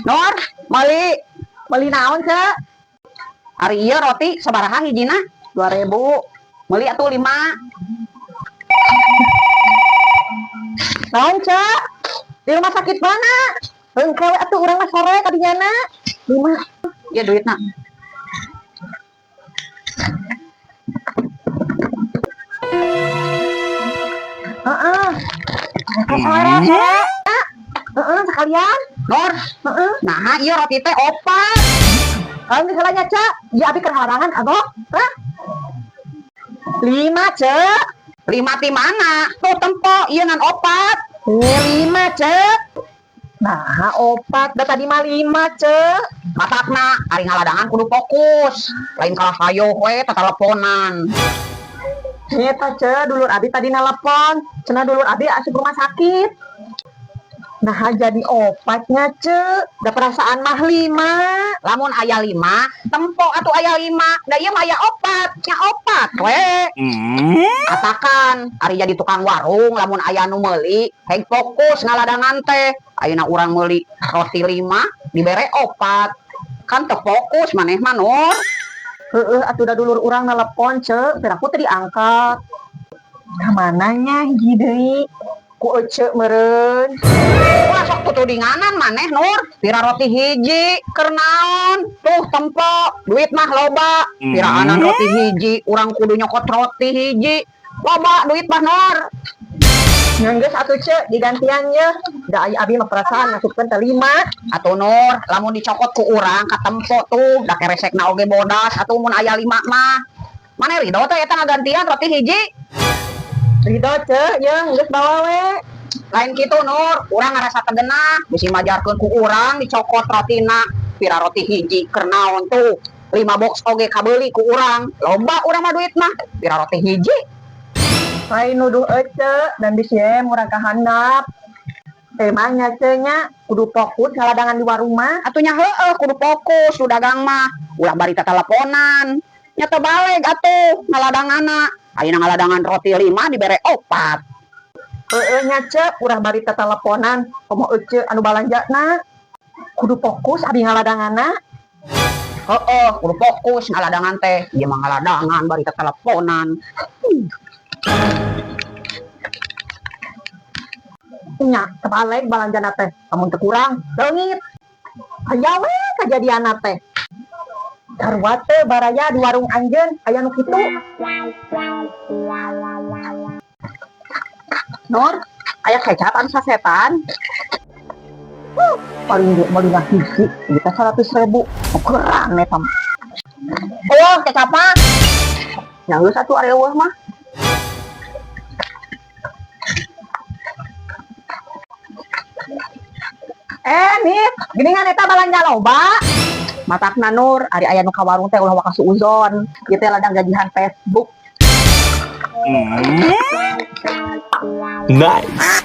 Nur, meuli. Beli naon, Cek? Ari ieu roti sabaraha hijina? 2000. Meuli atuh 5. Naon, Cek? Di rumah sakit mana? Engke we atuh urang mah sore kadinyana. 5. Ieu duitna. Heeh. Sore, sore. Heeh, sekalian. Nur, Heeh. nah ieu roti teh opat. Kalau misalnya, Cek, ya abi keur halangan kagok. Hah? 5, Cek. 5 ti mana? Tuh tempo ieu ngan opat. 5, Cek. Nah, opat. Da tadi mah 5, Cek. Matakna ari ngaladangan kudu fokus. Lain kalah hayo we tateleponan. Eta, Cek, dulur abi tadi nelpon. Cenah dulur abi asup rumah sakit. Nah, jadi opatnya, Cek. Da perasaan mah 5. Lamun aya 5, tempo atuh aya 5. Da ieu mah aya opat, nya opat we. Katakan, ari jadi tukang warung lamun aya nu meuli, heg fokus ngaladangan teh. Ayeuna urang meuli roti 5, dibere opat. Kan teu fokus maneh mah, Nur. Heeh, atuh da dulur urang nelpon, Cek. Piraku teh diangkat. Ka mananya hiji deui? Ku ece meureun. Wah, sok tutudinganan maneh, Nur. Pira roti hiji, keur naon? Tuh tempo, duit mah loba. Piraanan roti hiji, urang kudu nyokot roti hiji. Loba duit mah, Nur. Nya geus atuh, Cek, digantian ye. Da aya abi mah perasaan masukkeun teh 5. Atuh Nur, lamun dicokot ku urang ka tempo tuh, da keresekna oge bodas atuh mun aya 5 mah. Maneh ridho teh eta ngagantian roti hiji? Ridho, Cek, ye geus bawa we. Lain kitu Nur, urang ngarasa teu genah, bisi majarkeun ku urang dicokot rotina. Pira roti hiji keur naon tuh? 5 box oge kabeuli ku urang. Loba urang mah duit mah. Pira roti hiji? Lain nuduh ece dan bisi murah ka handap. Emangnya Cek nya kudu fokus ngaladangan di warung mah. Atuh nya heueuh kudu fokus nu dagang mah. Ulah bari tateleponan. Nya teu baleg atuh ngaladanganna. Ayeuna ngaladangan roti 5 dibere opat. Heeh nya Cek, urang bari tateleponan komo ece anu balanjana. Kudu fokus abi ngaladanganna. Heeh, kudu fokus ngaladangan teh. Ieu mah ngaladangan bari tateleponan. Nya terbalik balanjana teh, lamun teu kurang leungit. Aya we kajadianna teh. Sarua teh baraya di warung anjeun aya nu kitu. Nur, aya kecap anu sasetan. Paling ge meuli hiji kita 100.000. Ukuran eta mah. Oh, kecap mah. Nya geus atuh ari eueuh mah. Nit, geuningan eta balanja loba. Matakna Nur, ari aya nu ka warung teh ulah waka suuzon. Ieu teh ladang gajihan Facebook. Nice.